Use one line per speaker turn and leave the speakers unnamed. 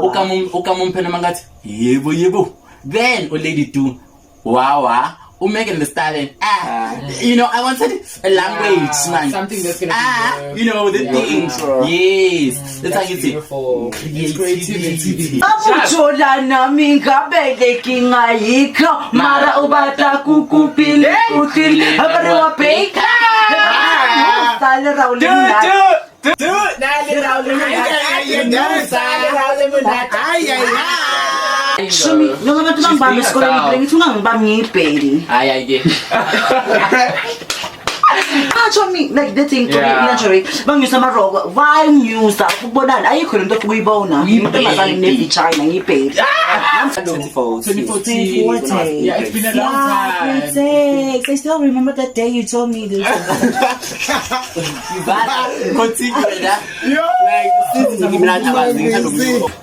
Ukama umphela mangathi yebo yebo. Then uLady Du wawa uMegan Thee Stallion. Ah, I wanted a language,
Yeah,
man.
something that's gonna be
ah, the thing.
Intro.
Yes. That's how
That's
you see.
beautiful. It's creativity.
Abujola nami ngabe lenkinga ayikho mara o batla kukupile kutlile ba re wa beka sale ra o le monate.
Do it.
Ay, ay, ay.
Shumi noma abantu bangibamba esikoleni phela ngithi ungangibambi ngiyibheli.
Hayi hayi ke.
Ah, chomi, like the thing to lingerie bangiyusa amaroko why ngiyusa ukubonana ayikho lento ofuna ukuyibona intombazane ne-vagina ngiyibheli.
2014.
2014. Yeah, it's been a long
Yeah,
time.
grade 6. I still remember that day you told me this.
Continue wena.
Yo.
Like since ngimlanda abazi ngithanda ukubuka.